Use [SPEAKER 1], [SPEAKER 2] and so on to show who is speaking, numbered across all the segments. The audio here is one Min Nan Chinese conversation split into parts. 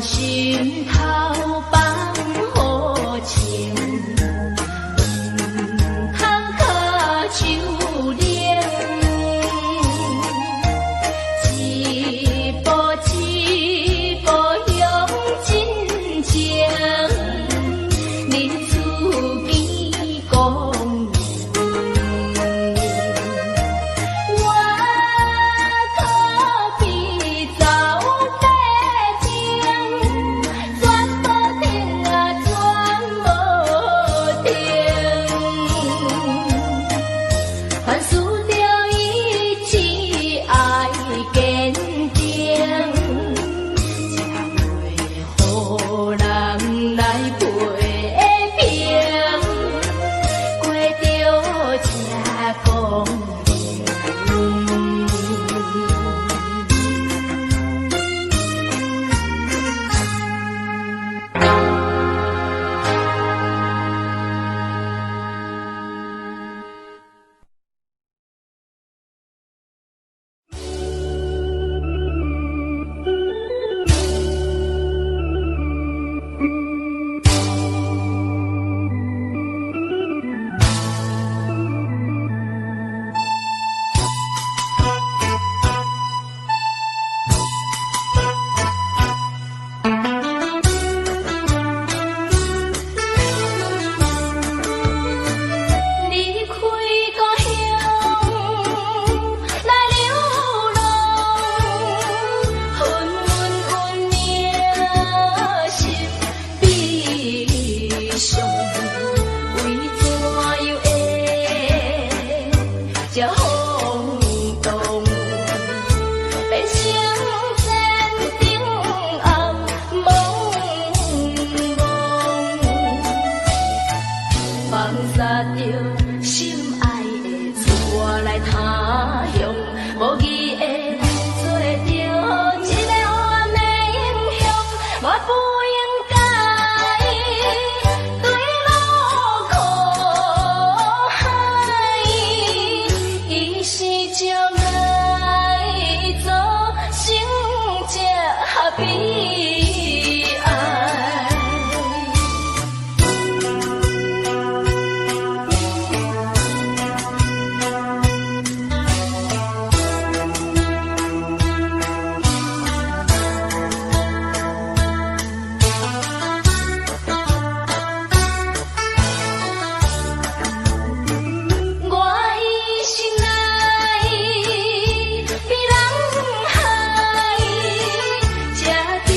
[SPEAKER 1] 心頭放予情，毋通跤手冷。一步一步向真情，日子見光明。我可比走白情，轉無停啊，轉無停。凡事著一起愛堅定，才會予人來批評，過著這光明。離開故鄉來流浪，分分命心悲傷，為怎樣會這風動，變成前程暗濛濛。放殺著心愛的出來他鄉，無義的做著一个黑暗的英雄，我不應該墜落苦海，伊是將來造成這悲哀。我一生來比人海，才著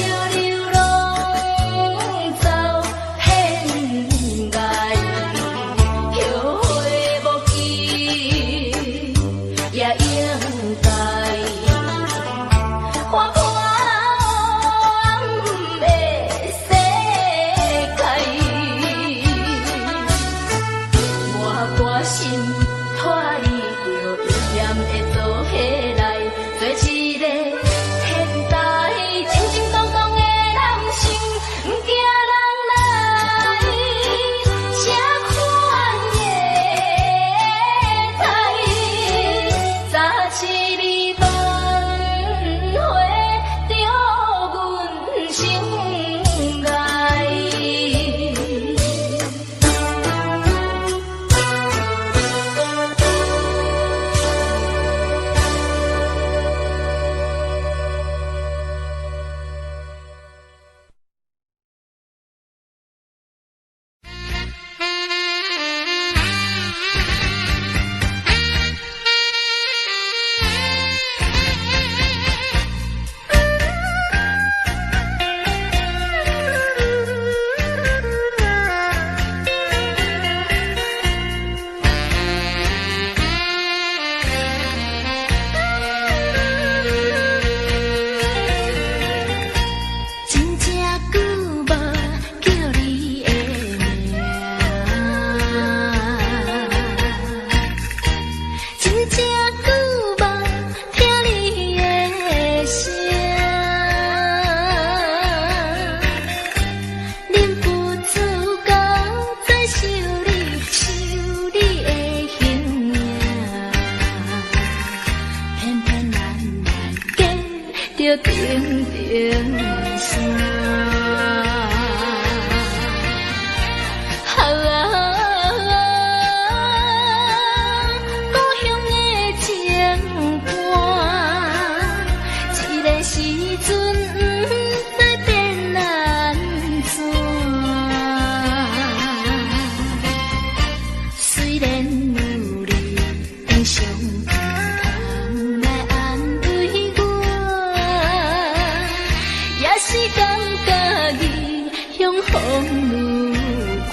[SPEAKER 1] 是感覺異鄉風愈寒。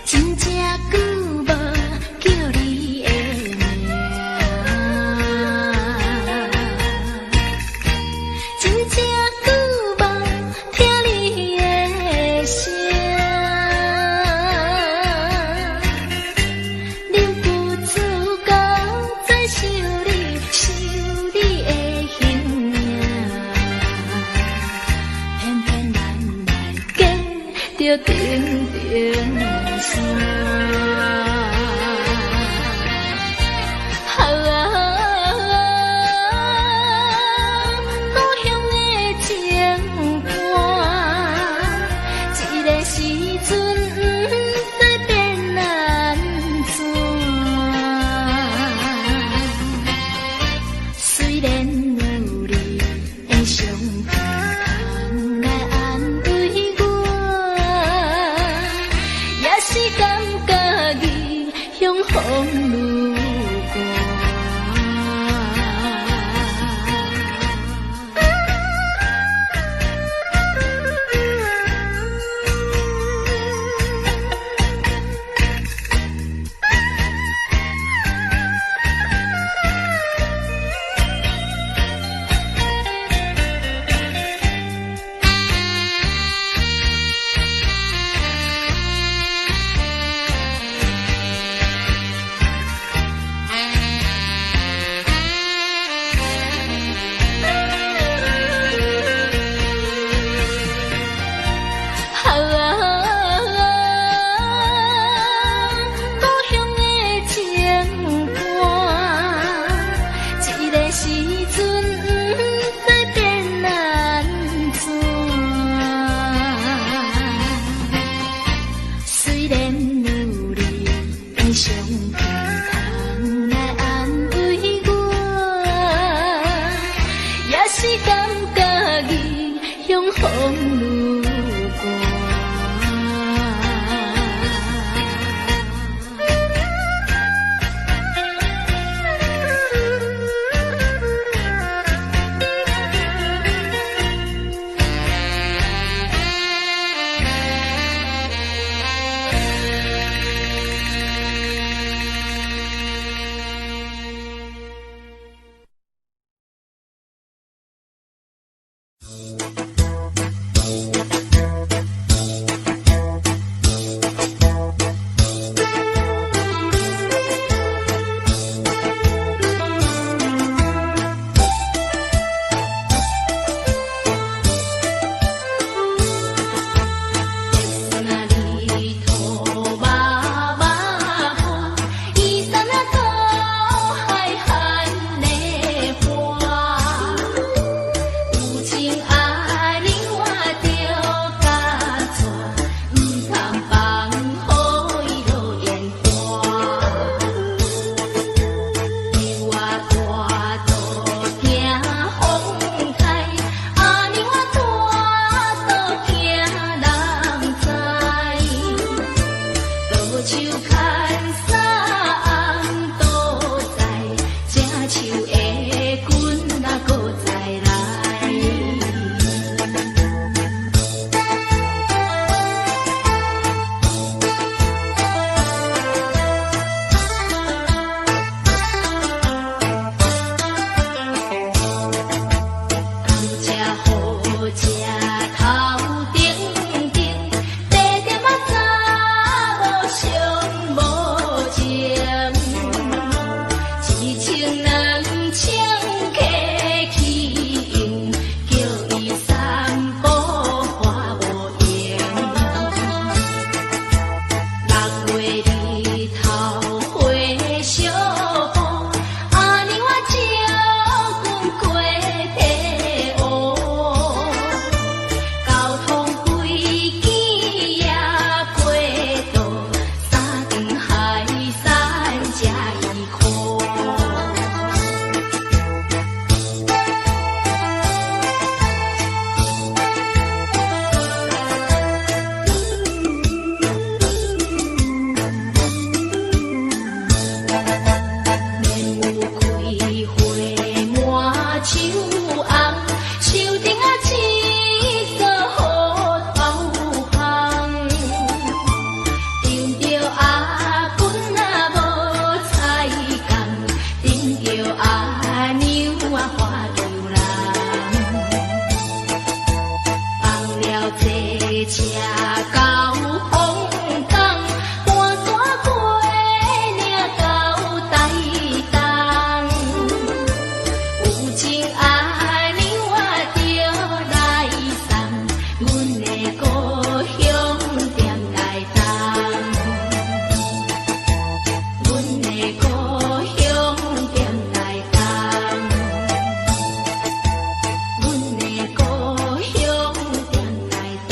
[SPEAKER 1] 真正久無叫你的名，真正久無聽你的聲，忍不住閣再想你，想你的形影，偏偏咱來隔著重重山。啊，故鄉的情歌，這个時陣不知變按怎。雖然有你的相片通來安慰我，也是感覺異鄉風愈寒。啊，故鄉的情歌，這个時陣不知變按怎。雖然有你的相片通來安慰我，也是感覺異鄉風愈寒。叫阿娘啊花球人，放了坐車到鳳港，搬山過嶺到台東，有情阿娘啊著來送，阮的故鄉踮台東。阮的故鄉踮台東，阮的故鄉踮台東，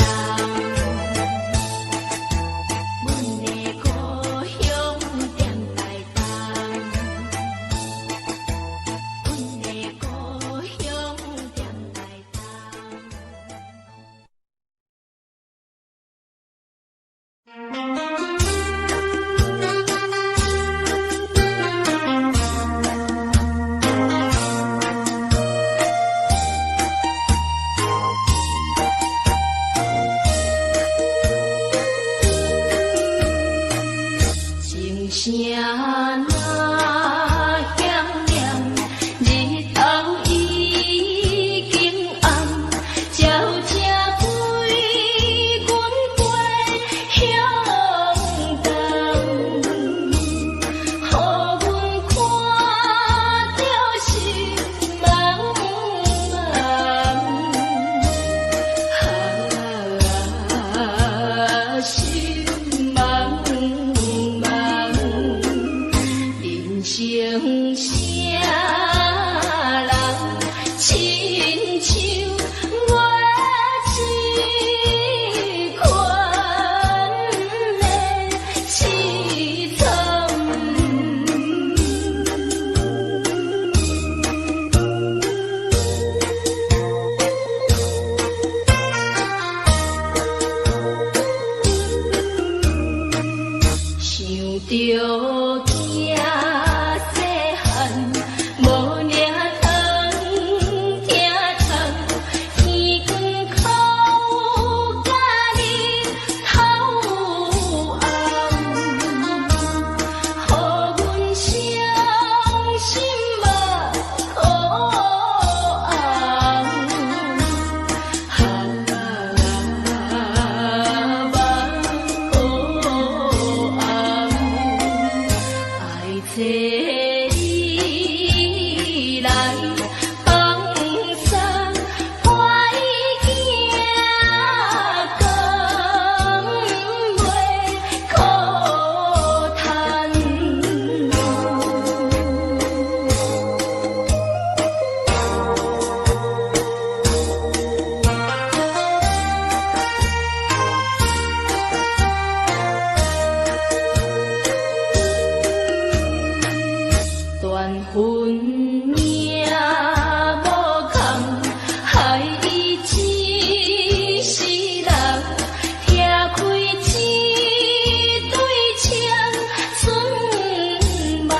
[SPEAKER 1] 阮的故鄉踮台東，阮的故鄉踮台東。情聲若響亮，日頭已經暗，鳥聲飛阮飛向東，予阮看著心茫茫。啊，心茫茫，人生啥人親像我這款的凄慘。想著囝細漢，無領糖，疼痛，耳光哭甲日頭暗，予阮傷心目眶紅。啊，目眶紅，愛找你來放送，歹囝甘袂苦趁。斷魂命無空，害伊一世人，拆開一對青春夢，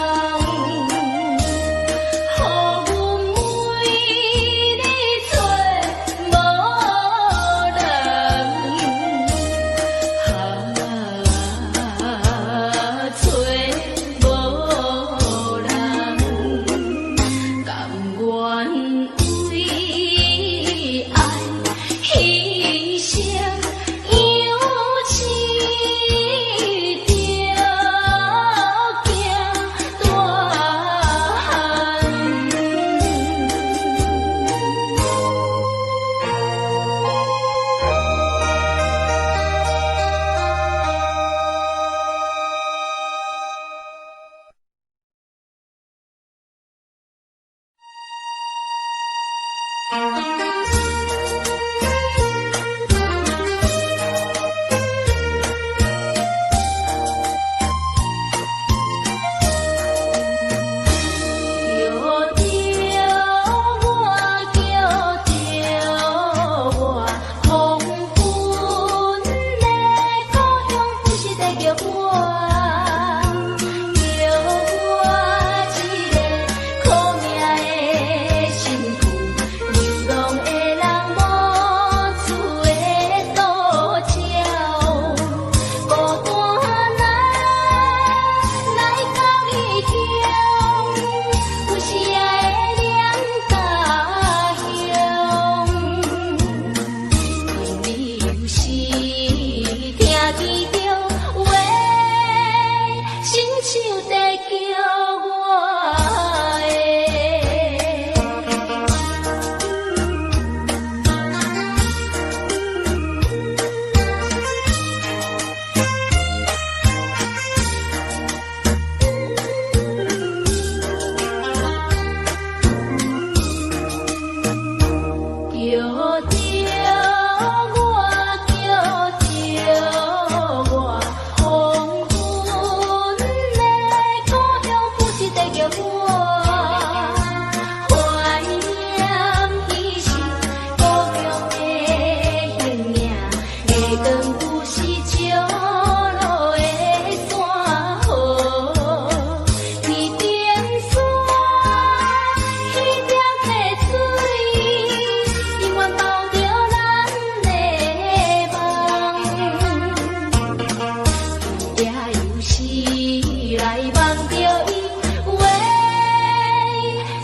[SPEAKER 1] 予阮每日找無人，啊，找無人，甘願為愛犧牲，養飼著囝大漢。叫著我，叫著我，黃昏的故鄉不是在叫我，叫我這個苦命的身軀，流浪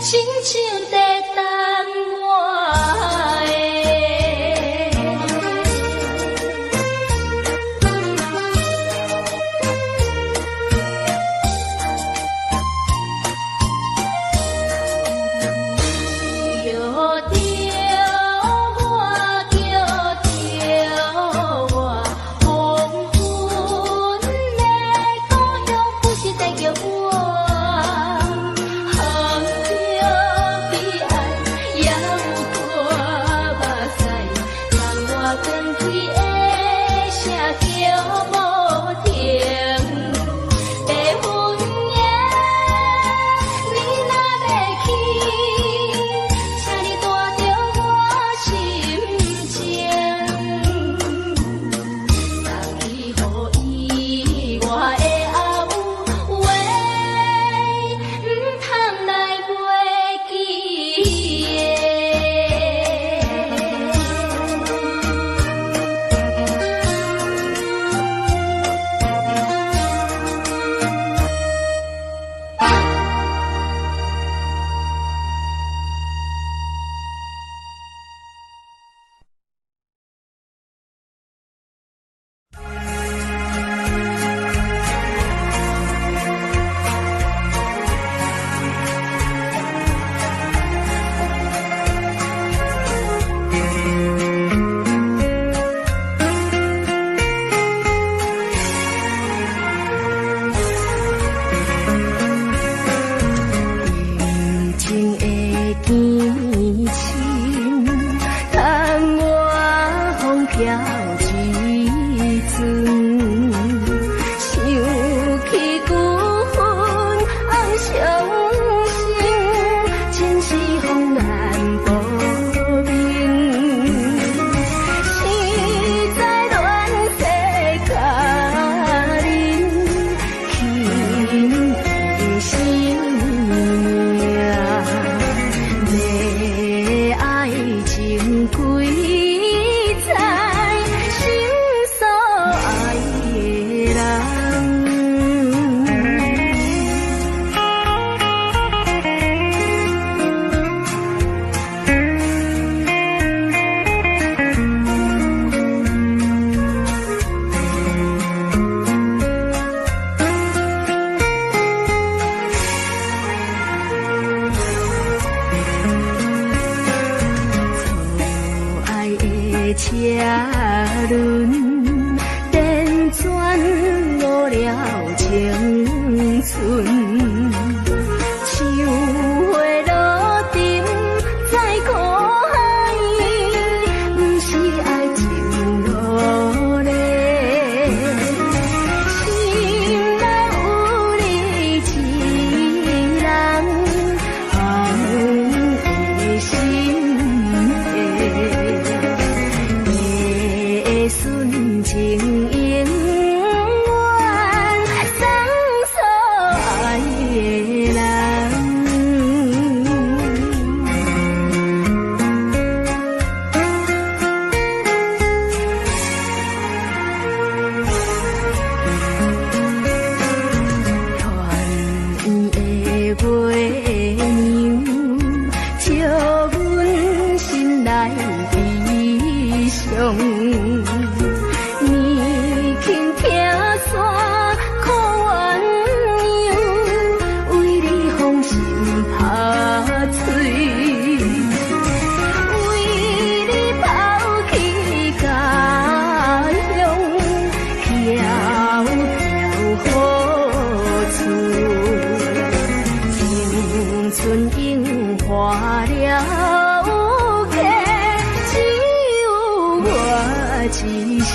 [SPEAKER 1] 親像在等我的。叫著我，叫著我，黃昏的故鄉不是在叫我，航著彼岸猶掛目屎，送我轉去的聲叫無停。白雲耶，你若欲去，請你帶著我心情，送去予伊我的阿母話，毋通來袂記的。
[SPEAKER 2] 陰晴的堅深，窗外風飄一陣，想起舊恨红傷心，真是風難保眠。實在亂世佳人，輕的生命，要愛情幾載，心所愛的人。錯愛的車輪，輾轉誤了青春。像花落沉在苦海，毋是愛情落咧。心內有你一人，紅的心的，白順情永遠送所愛的人。團圓的月娘，照阮心內悲傷。年輕拆散苦鸳鸯，為你風心拍碎，為你拋棄家鄉，飄飄何處？青春櫻花了去，只有我一身。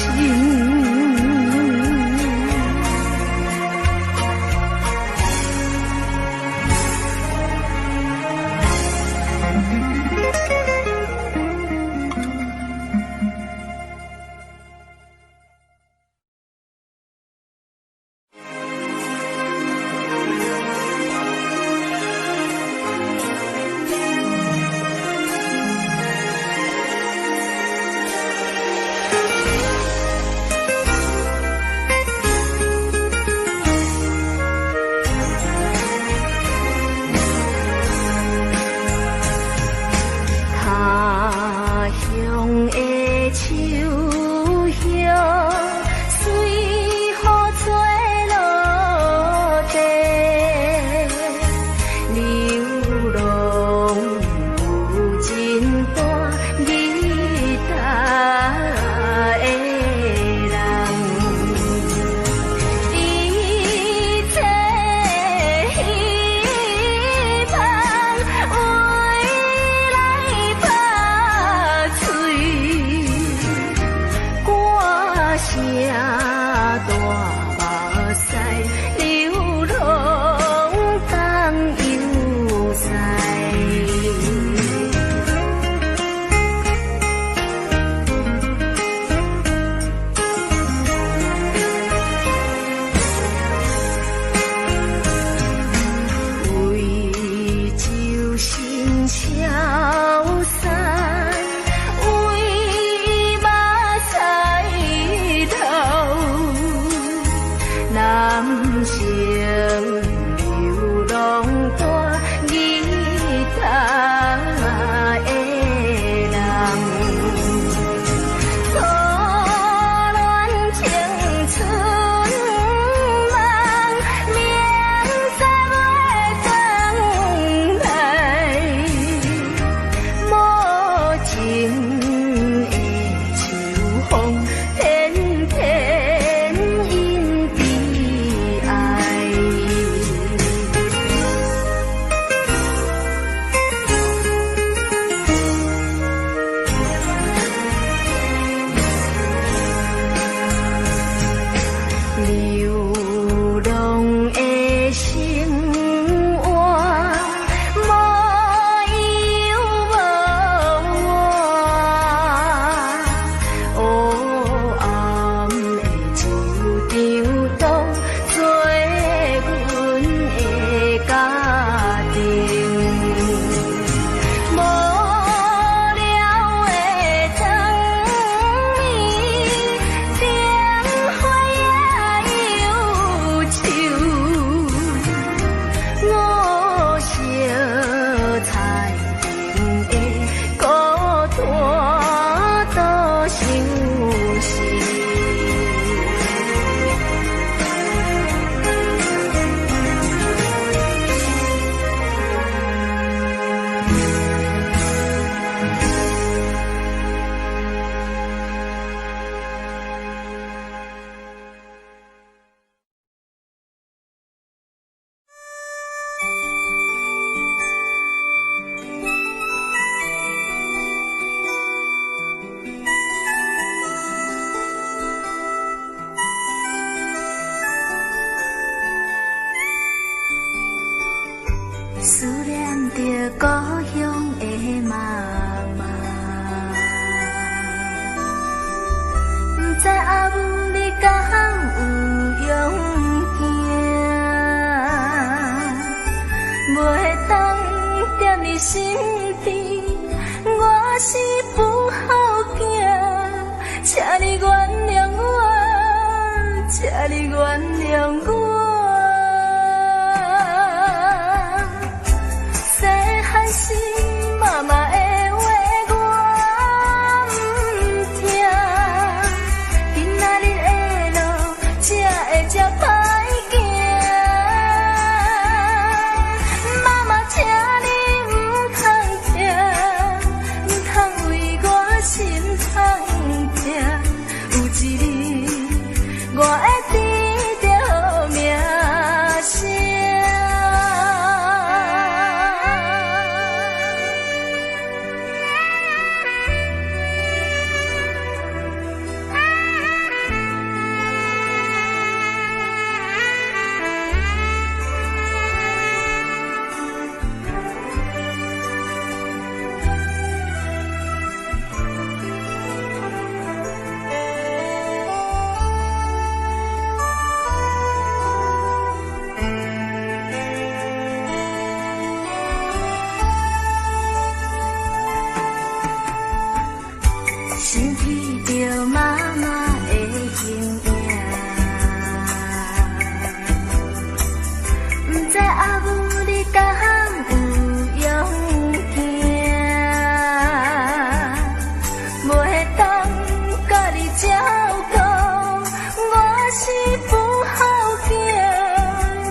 [SPEAKER 2] 念著故鄉的媽媽。毋知阿母你敢有勇行，袂當踮你身邊，我是不孝囝，請你原諒我，請你原諒我。細漢時媽媽的話我毋聽，今仔日的路才會這歹行。媽媽，請你毋通疼，毋通為我心痛疼。有一日我會得著好名聲。失去著媽媽的形影，毋知阿母你敢有勇行，袂當佮你照顧，我是不孝囝，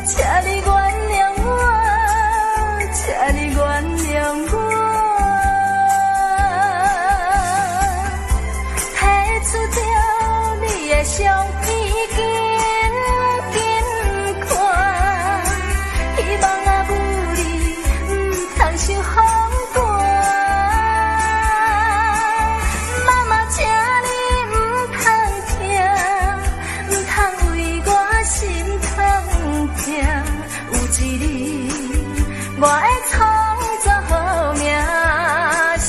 [SPEAKER 2] 請你原諒我，請你原諒我。提出著你的相片，緊緊看，希望阿母你毋通受風寒。媽媽，請你毋通疼，毋通為我心痛疼。有一日我會創造好名聲。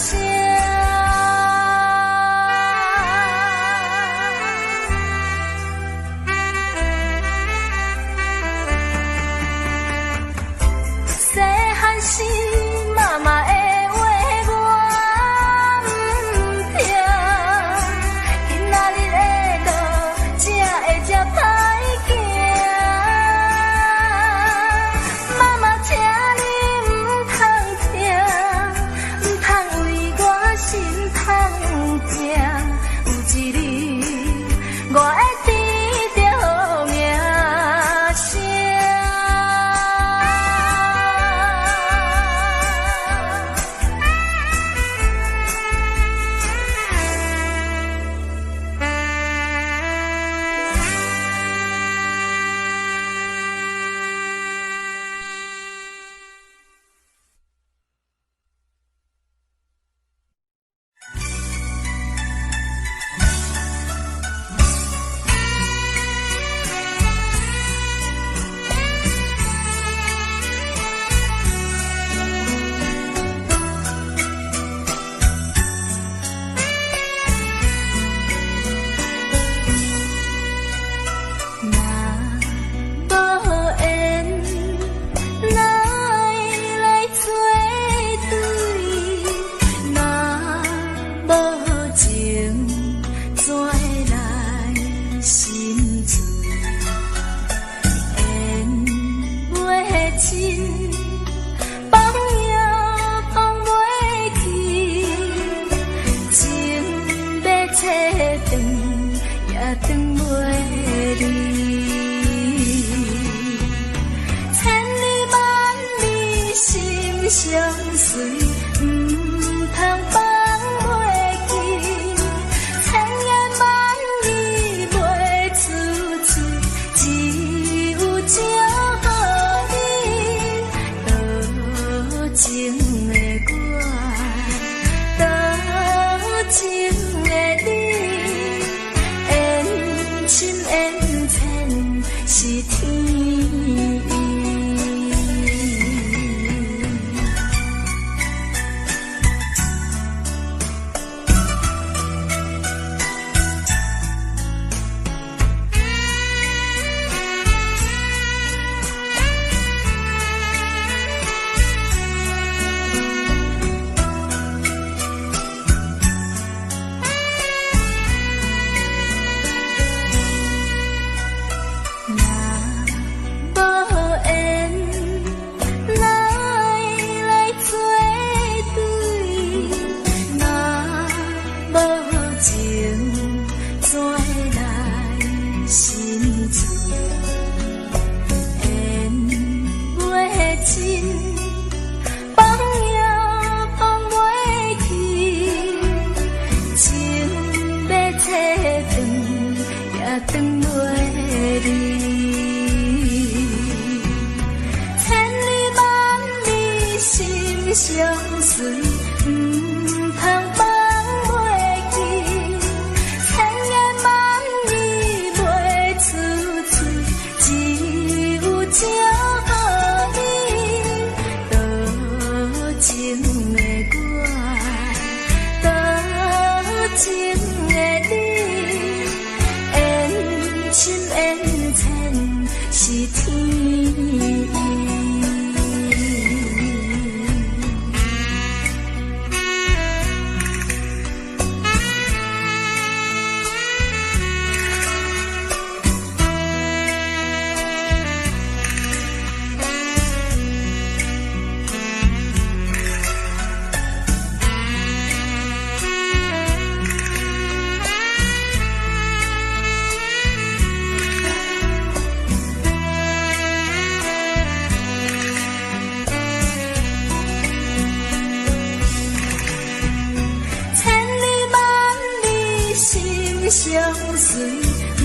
[SPEAKER 2] 細漢時媽媽的話我毋聽，今仔日的路才會這歹行。媽媽，請你毋通疼，毋通為我心痛疼。有一日我會得著好名聲。若無緣，哪會來做對？若無情，怎會來心醉？緣袂盡，放也放袂去，情欲切斷也斷袂離。千里萬里心相隨，毋通放袂記。千言萬語袂出嘴，只有祝福你。多情的我，多情的你，緣深緣淺是天意。相隨，毋通放袂記。千言萬語袂出喙，只有祝予你。多情的我，多情的你，緣深緣淺是天意。千里萬里心相隨，毋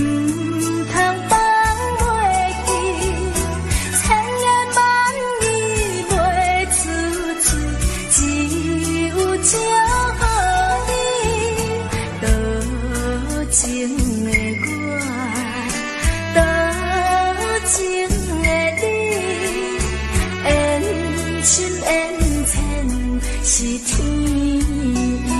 [SPEAKER 2] 通放袂記。千言萬語袂出喙，只有祝予你。多情的我，多情的你，緣深緣淺是天意。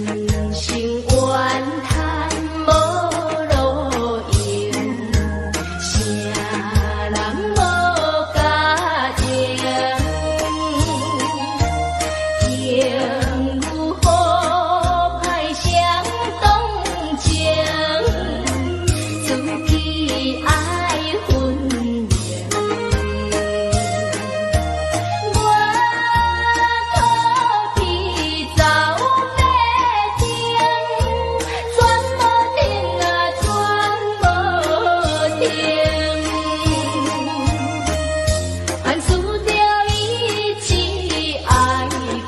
[SPEAKER 1] 人生怨嘆無路用，啥人無共情？情有好歹相當情，自己愛分明。我苦悲走馬燈，轉無停啊，轉無停。凡事著意志愛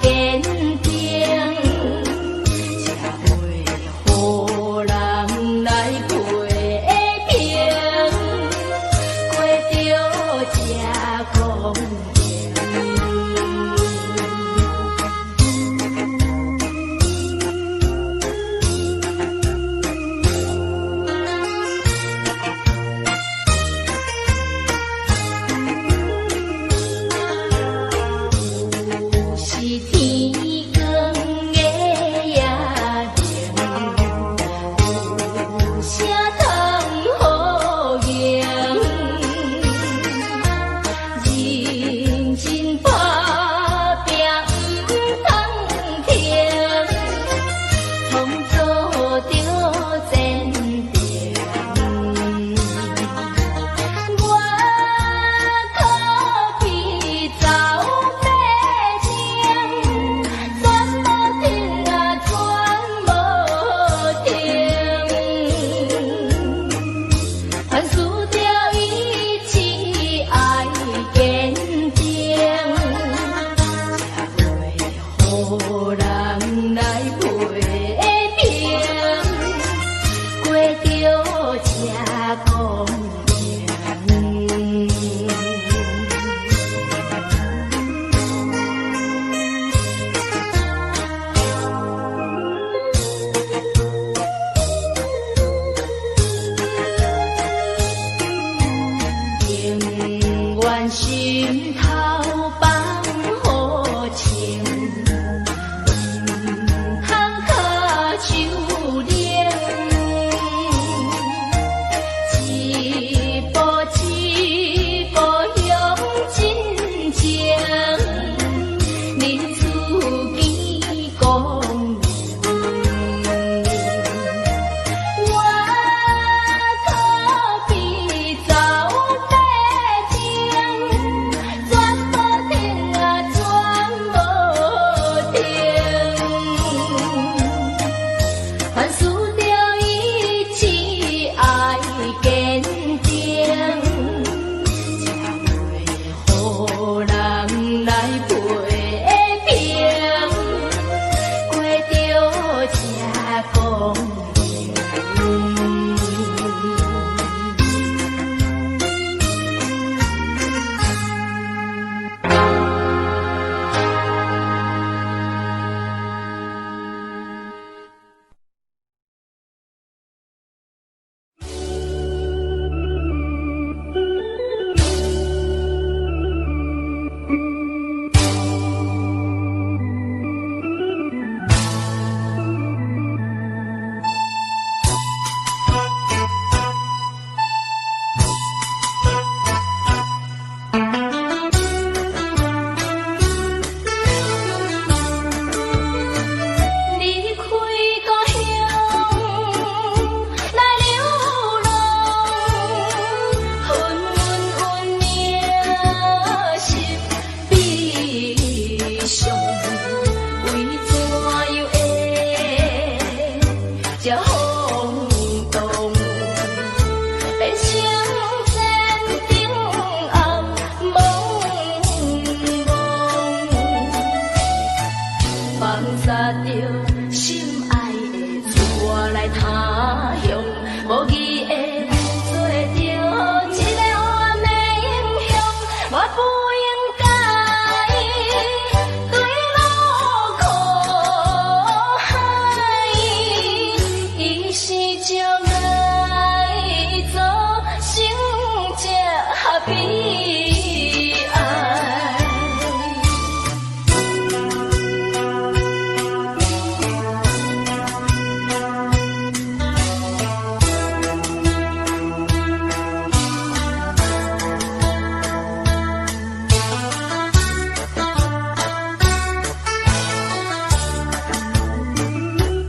[SPEAKER 1] 堅定，才袂予人來批評，過著這光景。有時天光的夜明，有啥通好贏？認真打拼毋通停，創造著前程。我苦悲走馬燈，轉無停啊，轉無停。凡事著意志愛堅定，才袂予人來批評，過著這光景。永遠心頭放好情，毋通跤手冷。一步一步向我不應該對路苦海，伊是將愛做成這悲哀。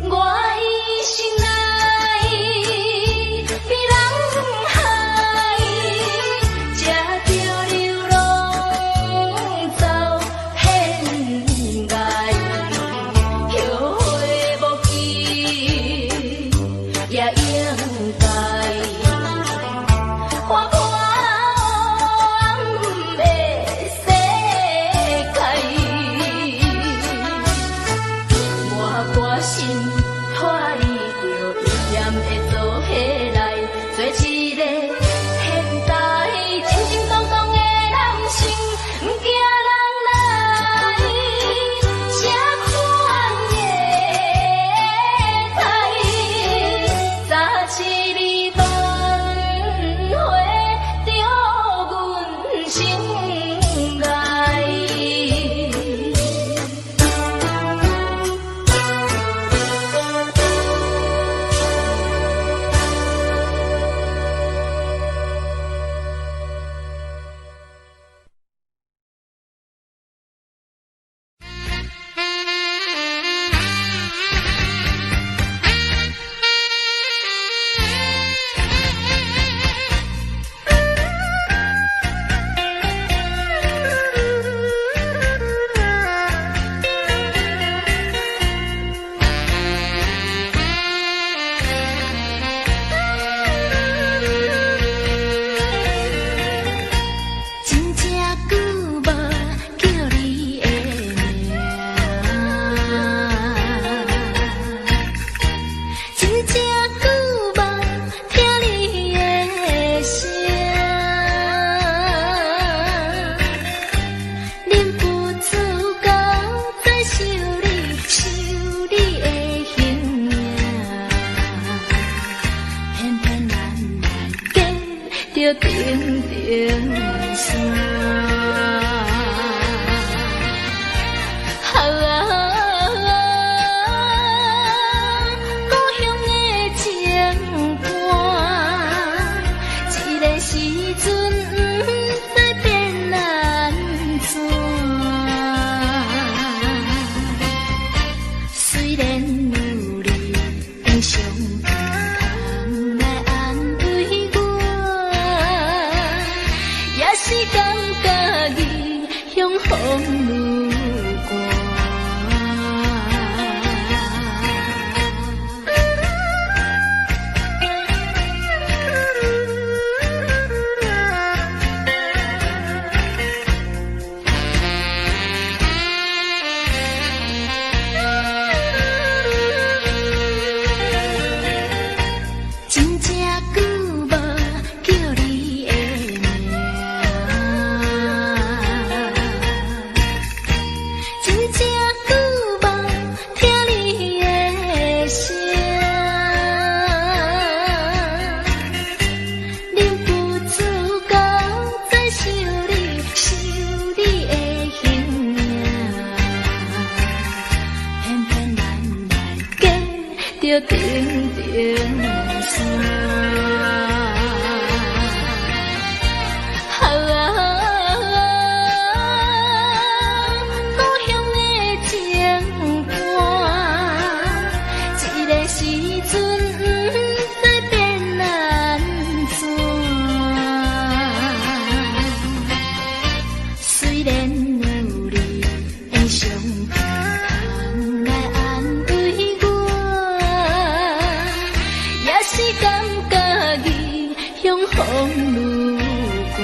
[SPEAKER 1] 我一生來比人海，才著流浪走天涯，後悔無期也應該。看破黑暗的世界，我決心脫離著危險的做伙來，做一個現代正正當當的男性，毋驚人來這款的待，早一日挽回著阮心愛。真正久無叫你的名，真正久無聽你的聲，忍不住閣再想你，想你的形影，偏偏咱來隔著重重山。啊，故鄉的情歌，這個時陣不知變按怎。雖然有你的傷痛來安慰我，也是感覺異鄉風愈寒。真正久無叫你的名，真正久無聽你的聲，忍不住閣再想你，想你的形影，偏偏咱來隔著重重山。啊，故鄉的情歌，這個時陣不知變按怎。雖然有你的傷痛來安慰我，也是感覺異鄉風愈寒。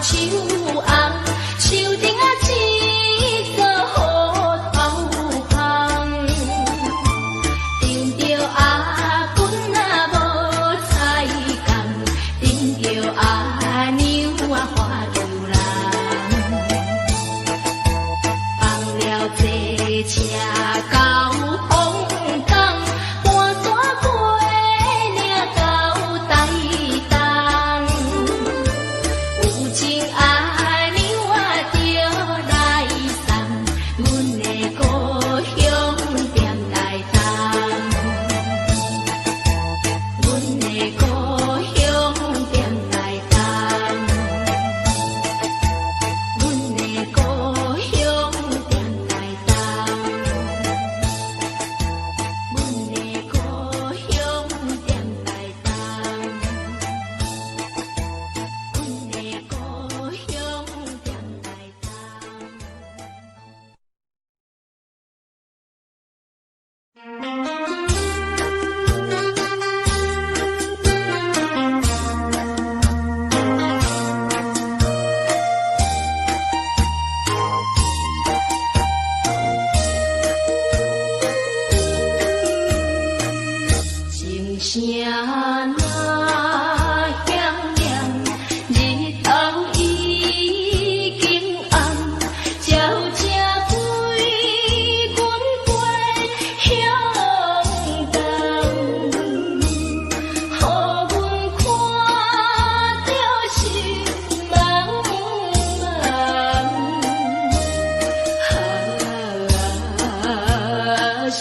[SPEAKER 1] 樹紅，樹頂仔一座好頭香。頂著阿公啊無彩工，頂著阿娘啊花球人。放了坐車到鳳港，搬山過嶺到台東。有情阿娘啊，著來送，阮的故鄉踮台東。阮的故鄉踮台東，阮的故鄉踮台東，阮的故鄉踮台東，阮的故鄉踮台東。情聲若響亮，日頭已經暗，鳥聲歸阮飛向東，予阮看著心茫茫。啊，心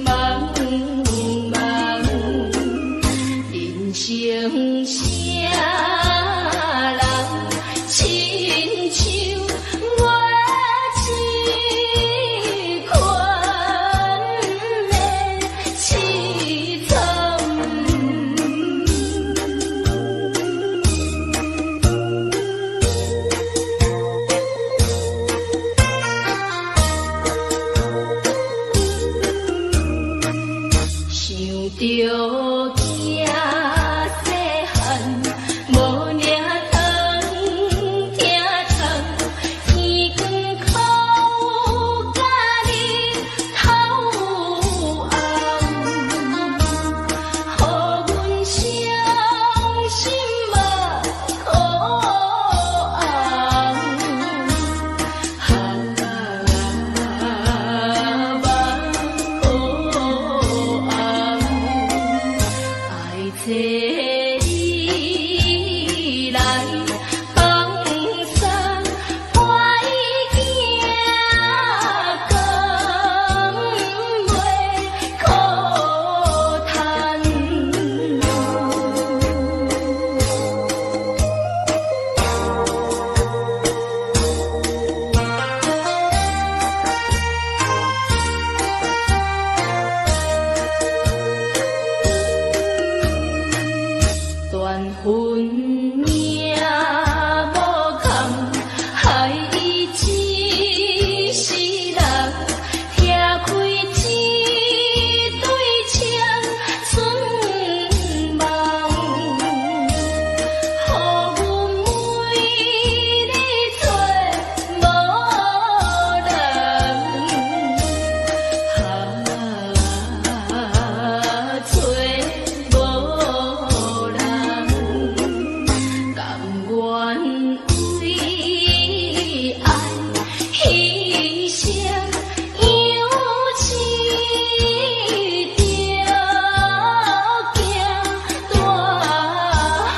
[SPEAKER 1] 茫茫，人生啥人親像我這款的淒慘。想著囝細漢，無領糖，疼痛，天光哭甲日頭暗，予阮傷心目苦紅。啊，目苦紅，愛找你來放送，歹囝甘袂苦趁。斷分命無空，害伊一世人，拆開一對青春夢，予阮每日做無人，啊，做無人，甘願為愛犧牲，養飼著囝大漢。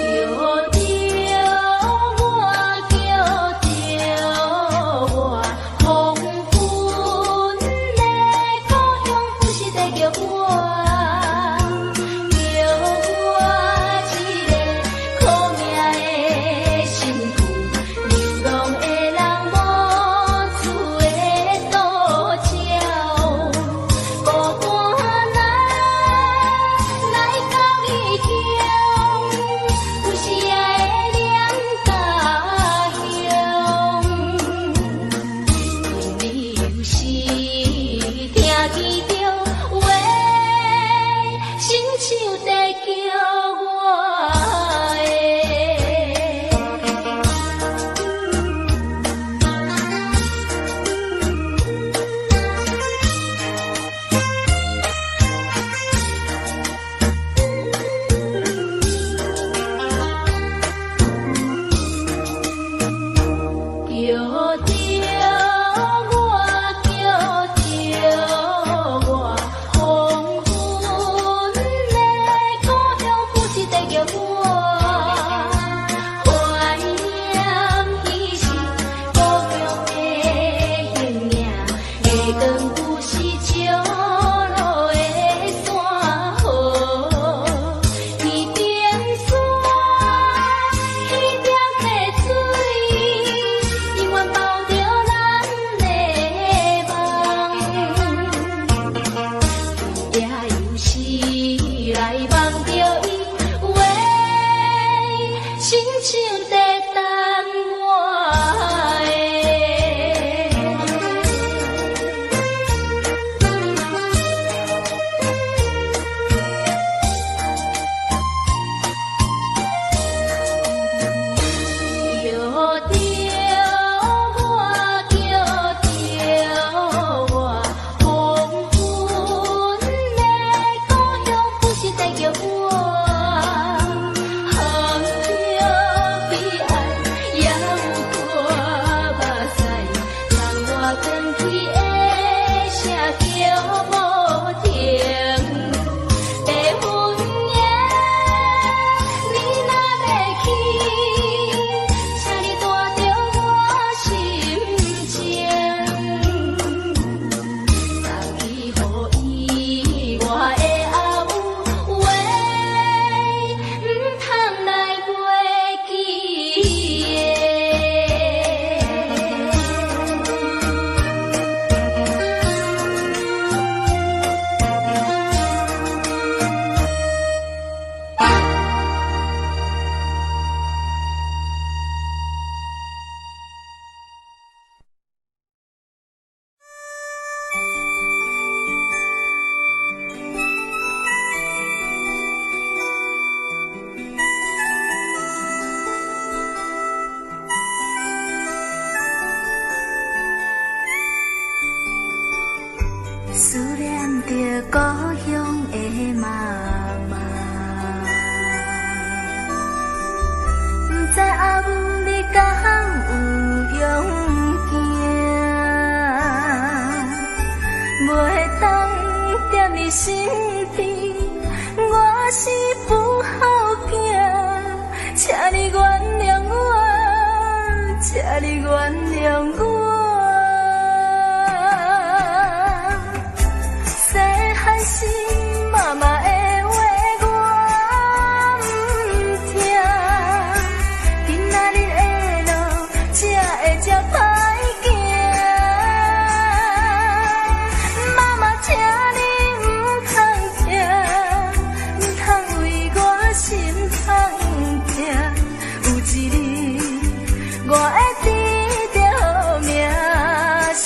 [SPEAKER 1] 叫著我，叫著我，黃昏的故鄉不是在叫我，叫我這個苦命的身軀。在等我的。叫著我，叫著我，黃昏的故鄉不是在叫我，航著彼岸猶有看目屎，送我轉去的聲叫無停。白雲耶，你若欲去，請你帶著我心情，送去予伊我的阿母話，毋通來袂記的。
[SPEAKER 2] 思念著故鄉的媽媽，毋知阿母你敢有勇行？袂當踮你身邊，我是不孝囝，請你原諒我，請你原諒我。細漢時媽媽的話我毋聽，今仔日的路才會這歹行。媽媽，請你毋通疼，毋通為我心痛疼。有一日我會得著名聲。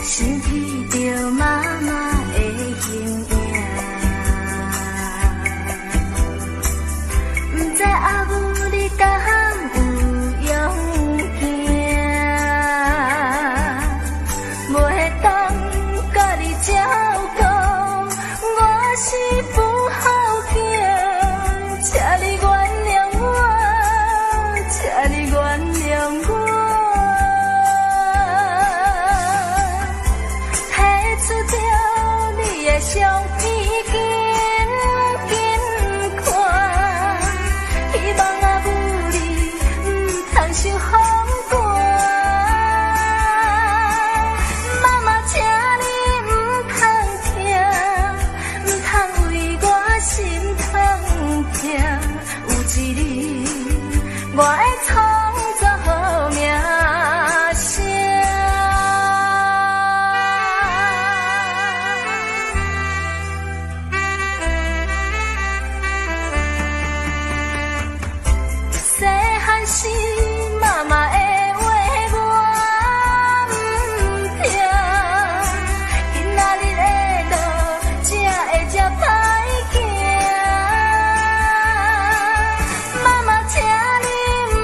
[SPEAKER 2] 想起著媽媽的形影，毋知阿母你敢有勇行？袂當佮你照顧，我是不孝囝，請你原諒我，請你原諒我。提出著你的相片，緊緊看，希望阿母你毋通受風寒。媽媽，請你毋通疼，毋通為我心痛疼。有一日我會創造名聲。細漢時媽媽的話我毋聽，今仔日的路才會這歹行。媽媽，請你毋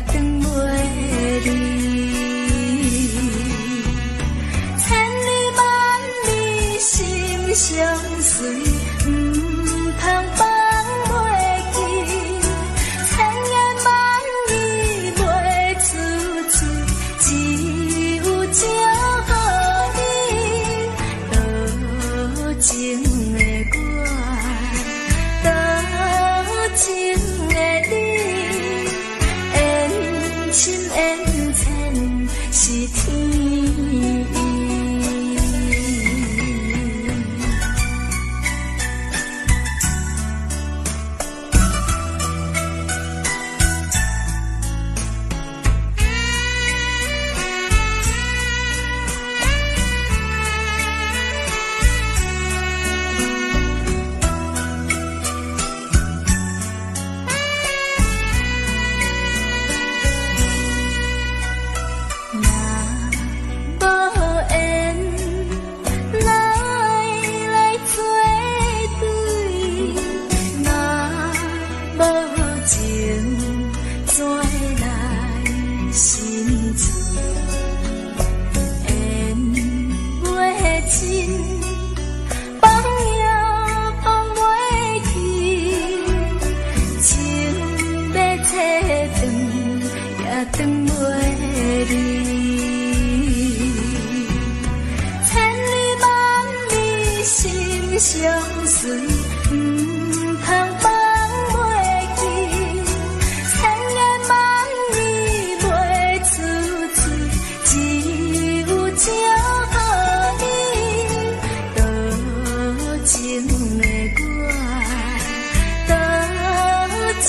[SPEAKER 2] 斷袂離。千里萬里心相隨，毋通放袂記。千言萬語袂出嘴，只有祝予你。多情的我，多情的你，緣深緣淺是天意。若無緣，哪會來做對？若無情，怎會來心醉？緣袂盡，放也放袂去，情欲切斷也斷袂離。千里萬里心相隨，毋通放袂記。千言萬語袂出嘴，只有祝予你。多情的我，多情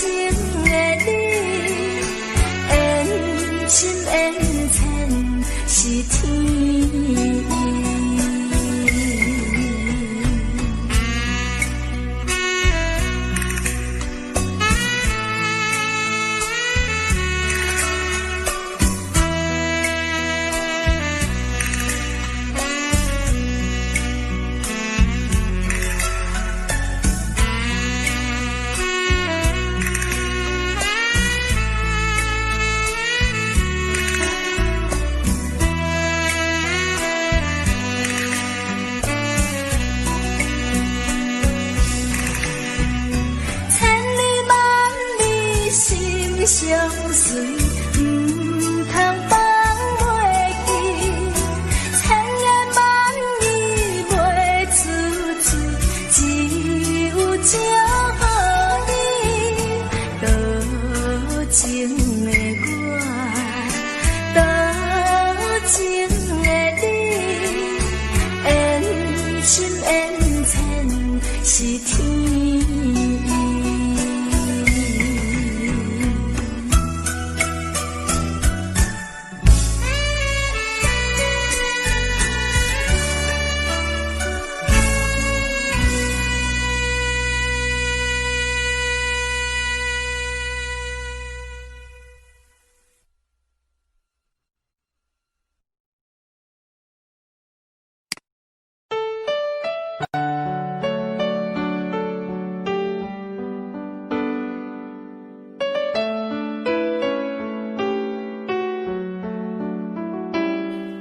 [SPEAKER 2] 的你，緣深緣淺是天意。千里萬里心相隨，毋通放袂記。千言萬語袂出嘴，只有祝予你。多情的我，多情的你，緣深緣淺是天意。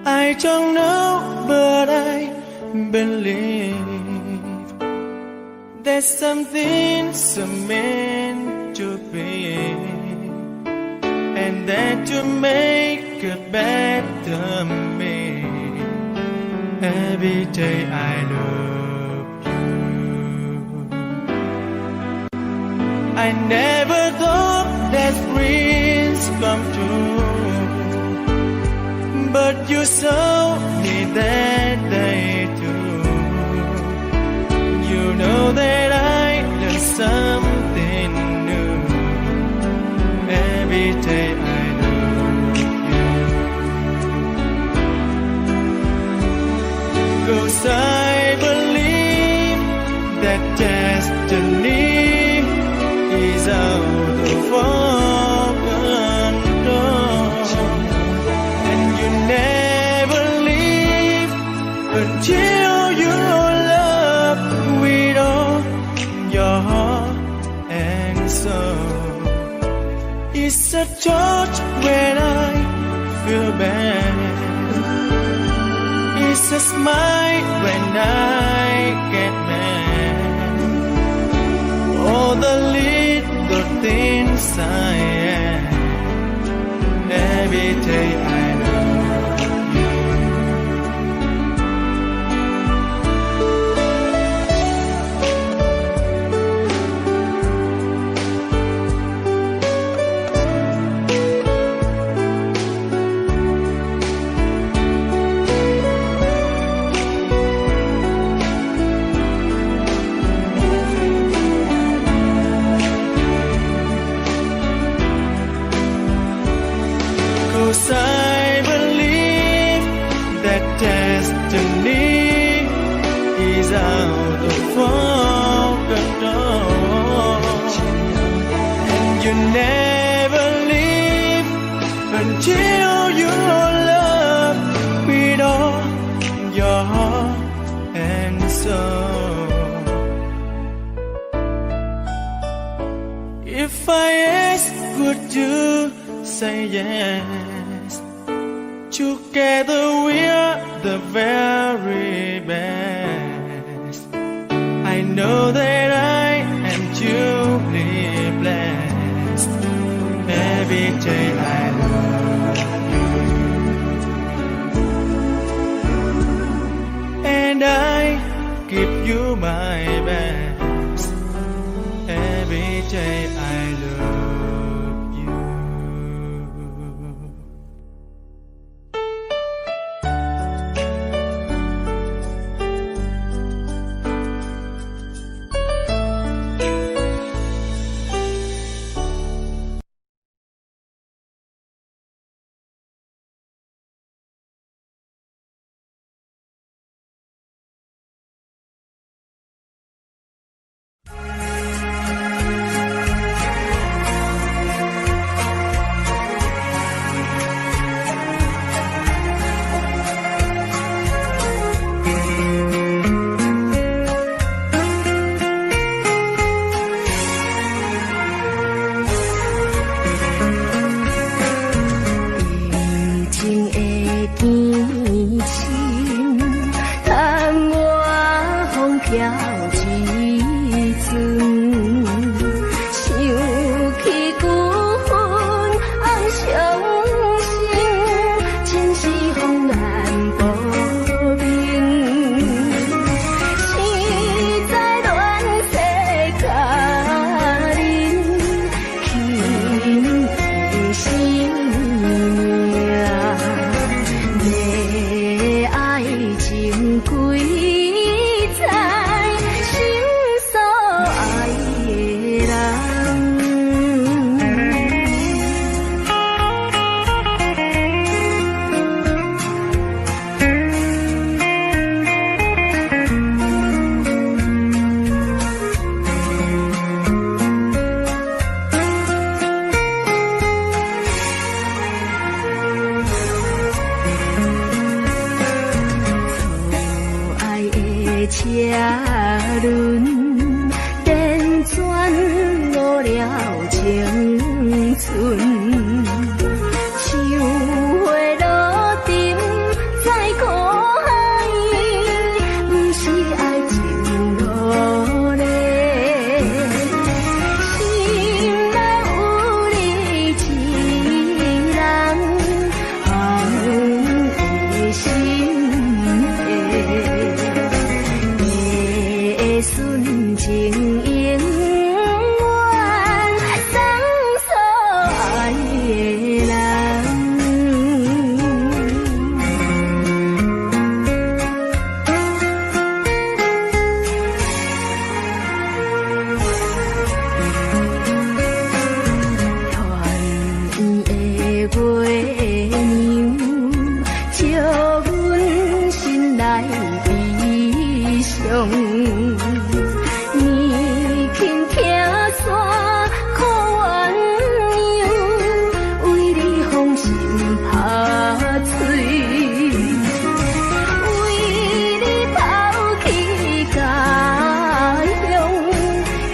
[SPEAKER 3] I don't know, but I believe there's something so meant to be, and that to make a better me. Every day I love you. I never thought that dreams come true, but you saw me that day too. You know that I learned something new every day I love you. 'Cause I believe that destiny is out of our control, and you never leave until you love with all It's a smile when I get mad. All the little things I am. Every day I love you. 'Cause I believe that destiny is out of our control. And you never leave until you love with all your heart and soul. If I ask, would you say yes? Together we're the very best. I know that I am truly blessed. Every day I love you. And I give you my best. Every day I love you.
[SPEAKER 1] 感情的堅深，窗外風飄一陣，想起舊恨暗傷心，真是風難保眠。實在亂世佳人，輕的生命。的愛情幾載，心所愛的人。錯愛的車輪，輾轉誤了青春。像花落沉在苦海，不是愛情努力。心內有你一人，紅的心的，的純情永遠送所愛的人。團圓的月娘，照阮心內悲傷。年輕拆散苦鸳鸯，為你風心拍碎，為你拋棄家鄉，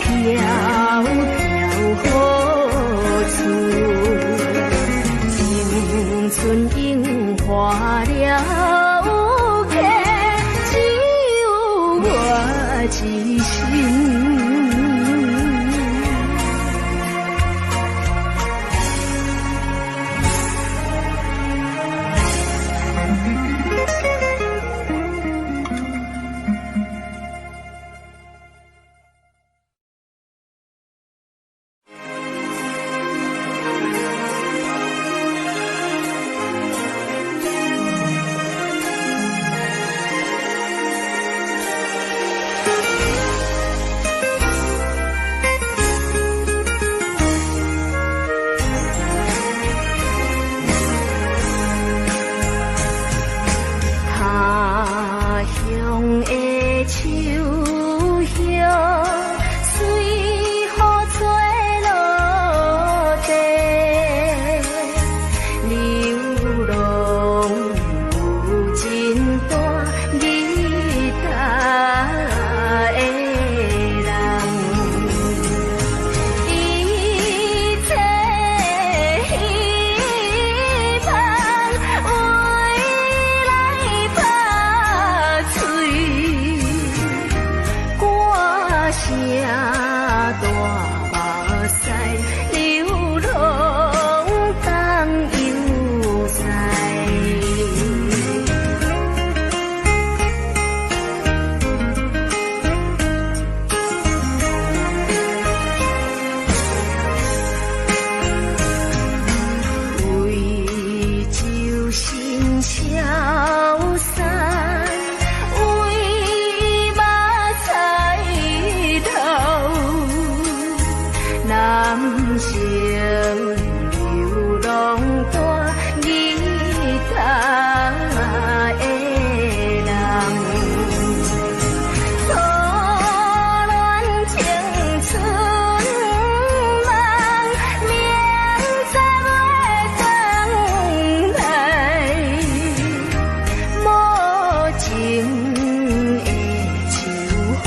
[SPEAKER 1] 飄飄何處？青春融化了客。
[SPEAKER 2] 我一身。他鄉的樹葉，隨雨吹落地，流浪有真大日大的人，一切希望未來拍碎，歌聲大目屎，流浪東遊西。貴州新蕭山，為目屎流，南城流浪大日大的人，初戀青春夢，明早欲轉來，無情的秋風。